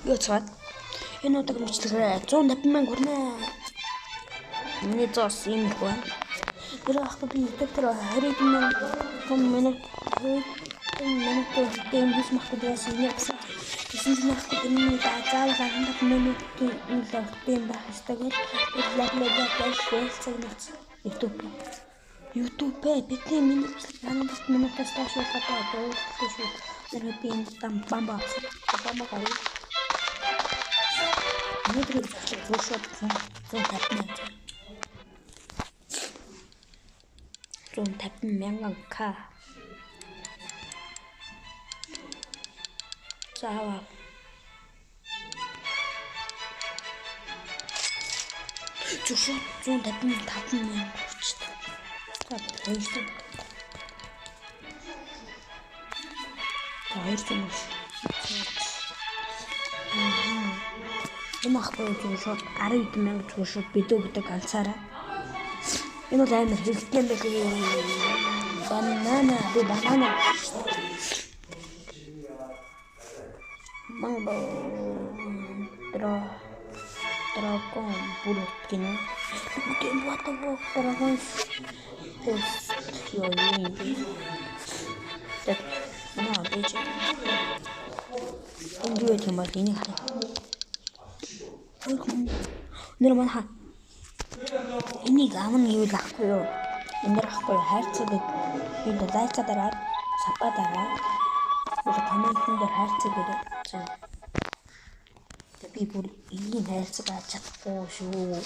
Юу цаад? Энэ удаагийн бичлэгээр 150 мянга хүрнэ. Миний зоос юм их байна. Тэр ахгүй би YouTube дээр 20 мянга минут 20 минут юм хийх махгүй байсан юм гэсэн. Тэгсэн чинь ахгүй энэ заавал 15 минутын юм байх ёстой гэж лаг. YouTube. YouTube бидний миний бичлэг 15 минутаас доош болоход дуудлаа шүү. Тэр би энэ бамба авсан. Бамба гарав. Өнөөдрийн бичлэг зөв шууд 150 мянга. 150 мянган к. За аваа. Зөв шууд 155 мянга хүрчтэй. За 200. За 200 мөн. Энэ ахгүй зөв шууд 10 мянга зөв шууд бидөө ганцаараа. Энэ бол амар хэрэгтэй юм байлээ. Банана би банана. Манго драгон бүр гинэ. Гэм what the fuck драгон. Ёо юм бэ? Так манай бэж. Энэ юу юм бэ? Энийг хараа. Нэр манай энийг авна гэвэл ахгүй юу? Энэ ахгүй юу? Хайрцаг гэдэг би лайка дараад, сапа дараад, бүр комментэн дээр хайрцаг гэдэг. Тэгээ би бүр энгийн хайрцаг авч чадахгүй шүү.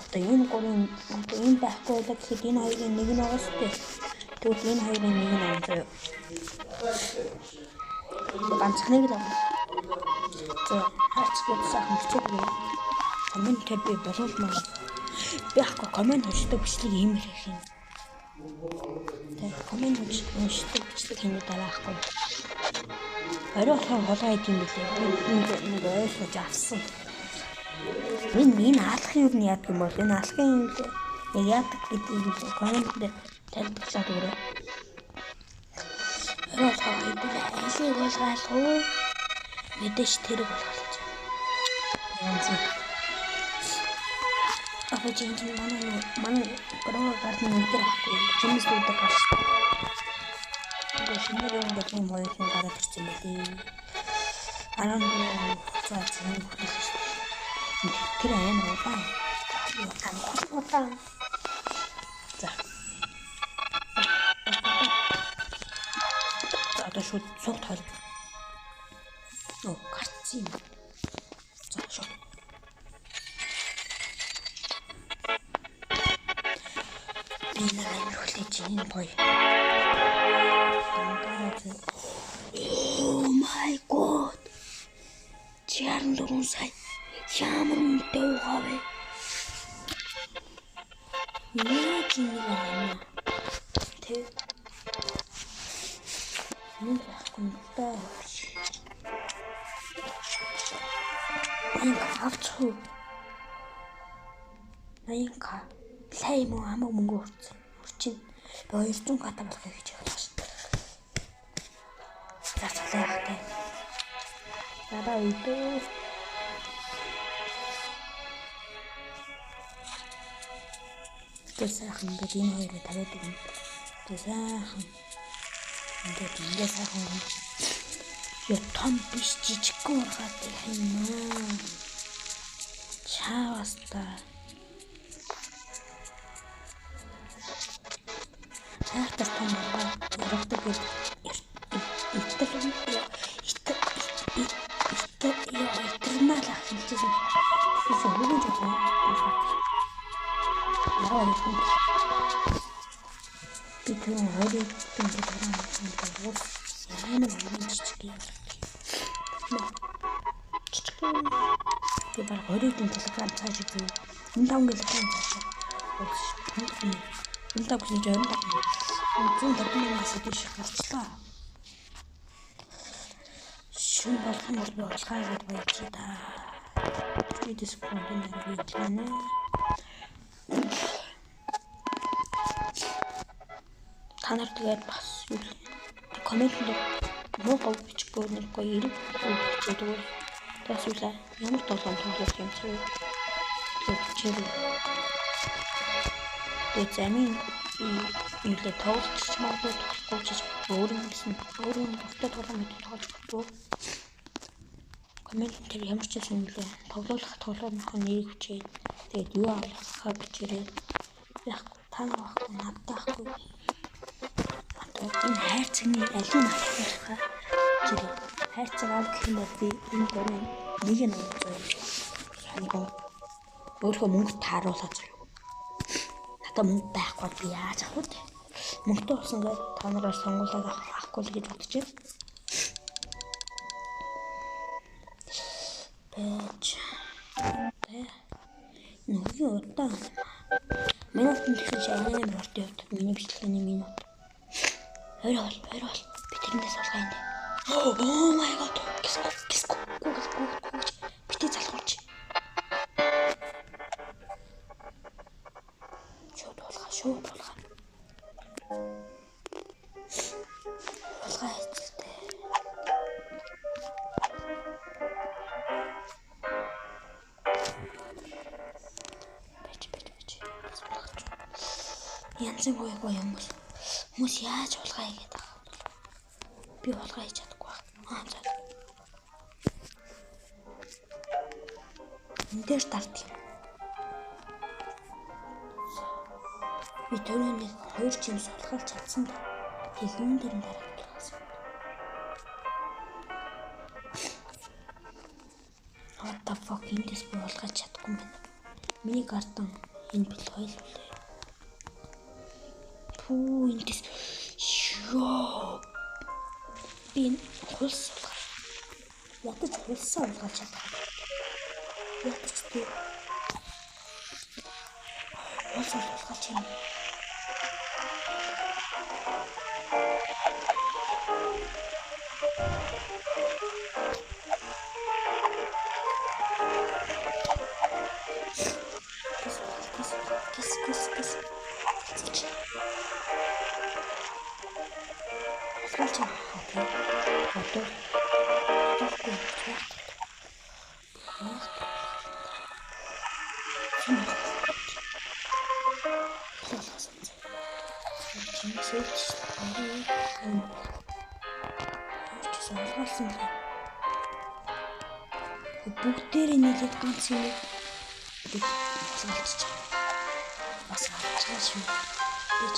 Одоо энэ гурийн одоо энэ байхгүй байлаа гэхэд энэ хоёрын нэг нь байгаа шүү дээ. Тэгвэл энэ хоёрын нэг нь авах заяа. Ганцхныг л авах. За хайрцаг сайхан бичээгүй. Коммент би боловмаар. Би ахгүй коммент уншдаг бичлэг ийм их юм. Тэг коммент уншдаг бичлэг хийх дараа ахгүй. Орой болохоор хулгай хийх юм билээ. Би нэг ойлгож авсан. Энэ алахын юу нь яадаг юм бол энэ алахын юм яг яадаг гэдгийг коммент дээр тайлбарлаад өгөөрэй. Орой болохоор хэдүүлээ алийг хулгайлах уу? Мэдээж тэрэг хулгайлах. Янз. Апа чинь манай гроо гардны өдөр ахгүй. Чимээс үүдэ гарч. Тэгээ шинээр юм бол юм хоёр хүн гараад ирсэн байлээ. 14 за зэн хүртэл шүү. Тэр амар удаан. Амар удаан. За. За одоо шууд цуг тоол. Оо гарцсан. За шууд. Энэ амар хүлээж энэ гоё. Oh my god. 64 сая. Ямар үнэтэй угаа вэ? Яаж юм бэ? Тэ. Нэг байхгүй даа. Нэг авчих уу? 80к. Лай юм уу хамаг мөнгө хүрсэн. Хүрчин. Би 200 к та болохыг гэж явах шин. За цалаа явах та. Надаа өдөө. Тэр сайхан ингээд энэ хоёрыг тавиад өгнө. Тэр сайхан ингээд сайхан өгнө. Яа том биш жижигхэн ургаад их юм аа. Чаавас та. Хайртай том ургадаг гэж итгэл хэлчихсэн. Эсвэл хөргөж чадна. Яа юм. Би тэр хоёрын дараа амар жижиг юм. Жижиг. Би баг 20 кг цааш үзье. 25 кг цааш. 25 гэж 25. 150 мянгаас дээш гарчлаа. Шүн болох нь бол би олгоо гэж бодож та. Би дисконт дээр би байна. Та нар тэгээд бас юу комментэнд муу гов бичихгүй нэг гоё эрэг үг бичээд өгөөрэй. Тэгээс юу ямар тоглоом тоглох юм бэ? Тэгээд бичээрэй. Тэгээд замын юу тоглож ч магадгүй тоглохгүй ч өөр юм гэсэн өөр юм дуртай тоглоом гэдэг тоглож магадгүй. Коммент дээр ямар ч юм лээ тоглох тоглоомынхоо нэрийг бичээд тэгээд юу авахаа бичээрэй. Яахгүй та нар байхгүй надад байхгүй. Одоо энэ хайрцагны аль нь авах вэ? Бичээрэй. Хайрцаг ав гэх юм бол би энэ гурвын нэг нь заяа. Сонгоо. Өөрөө мөнгө тааруулаад заяа. Надад мөнгө байхгүй би яаж авах вэ? Мөнгөтэй болсон гээд та нараас сонгуулаад авахгүй л гэж бодож байна. Байж. Тэ. Нүгэн удаан. Минутын тэгсэн чи амар урт явдаг. Миний бичлэгийн минут. Ойр бол. Би тэрнээс суулгаа энэ. Oh my god. Киско. Гүгэл. Битээ залхуулч. Шууд тулгаа. Тулгаа хийцтэй. Бич. Суулгаж. Янзын гоё юм бол хүмүүс яаж хулгай хийгээд байгаа юм. Би хулгай хийж чадахгүй байна. За. Энд дээр дарддаг юм. Би түрүү нэг хоёр чим сулгаалж чадсан да. Тэг юун дээр нь дараад тулгасан. What the fuck эндээс би хулгайлж чадахгүй юм байна. Миний гардан энэ бил хоёул үлээ. Пүү эндээс ёо. Би энэ хулс сулгаа. Ядаж хулсаа хулгайлж чадах. Ядаж тий. Хулс хулгайлж юм. Кис. Хулгайлж байгаа тий. Одоо бодохгүй яах вэ? Бүгдээрээ нийлээд ганц юм хулгайлчих. Бас авчихсан шүү. Бич.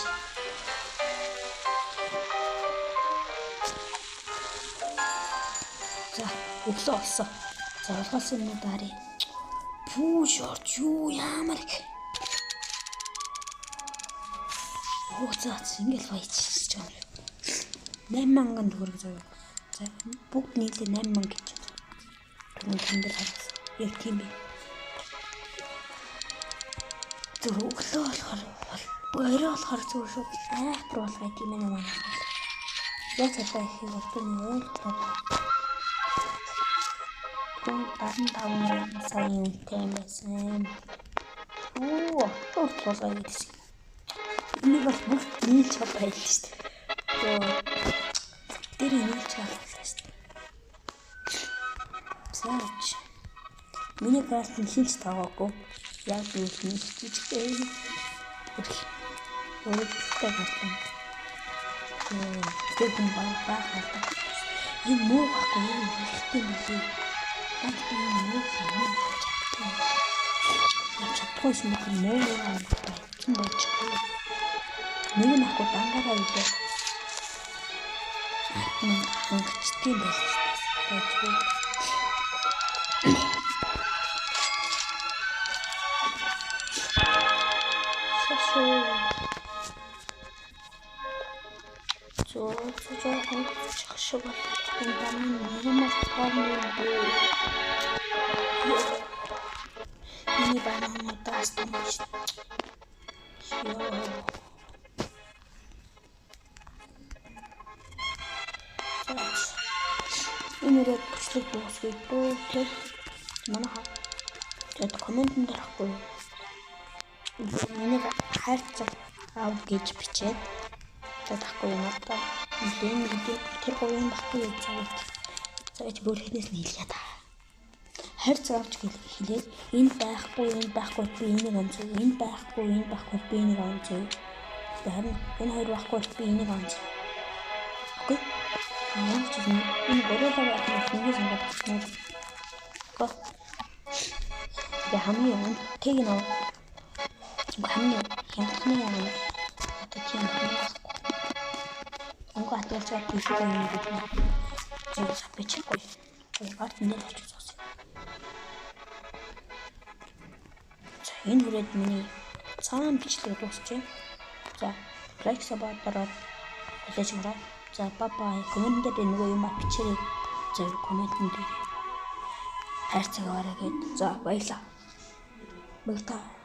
За, өглөө болсон. За, хулгайлсан юмнууд харъя. Пүү шорт юу ямар их. Оо за, ингээл баяжчих юм. 8000 төгрөг заяа. За, бүгд нийлээ 8000 гэж. Түрүүн тэн дээр харсан. Яг тийм бэ. Зүр өглөө болохоор орой болохоор зүгээр шууд айхтар болгоё тийм ээ манай. Яг цалаа ихийг одоо нэг ойлголоо. 75 сая үнэтэй юм байсан. Оо, одоо болгоё гэсэн. Энийг бол бүгд нийлж байлаа шүү дээ. Тэр нийлж байлаа шүү дээ. Саач. Миний карт нь хинч тоогоогүй. Яг би нэг жижигтэй. Өөрөлдөлттэй гарсан. Тэр хүн баг хаадаг. Энэ муу байхгүй юм хэрэгтэй юм лээ. Яг энэ муу юм чадахгүй. Яг чадахгүй юм байна муу юм байна байж. Нэг нь ахгүй дангаараа идэх. Хангачтай юм байна шүү дээ. Шиг миний банануудаас томч. Йоо. Энэ үрээд бичлэг дуусгая дөө тэр манайха. Тэгээд комментэн дээр ахгүй. Миний хайрцаг аав гэж бичээд тэгээд ахгүй юм аа. Энэ гэдэг тэр гурван баггүй юу заавал. За гэж бөөрхнээс нь хэлье та. Хайрцаг авч хэлээд энэ байхгүй, энэ байхгүй би энийг онцъё. Энэ байхгүй, энэ байхгүй би энийг онцъё. Харин энэ хоёр байхгүй би энийг онцъё. Окей. Ямар ч юм энэ гурлаа байх нь нэг сонгоод авчихна. Окей. Тэгээ хамгийн үнэтэйг нь хамгийн хямдхны юм одоо тийм юм байхгүй. Өнгө хатгалцаад бишгүй юм гэдэг нь зөв бичихгүй. Арт нэр очиж зогсъё. За энэ хүрээд миний цагаан бичлэг дуусчихъя. За лайк sub дараад хүлээж аваарай. За bye bye. Коммент дээр нөгөө юм бичээрэй. За комментэн дээр хайрцаг аваарай гэд. За баярлалаа. Баярлалаа.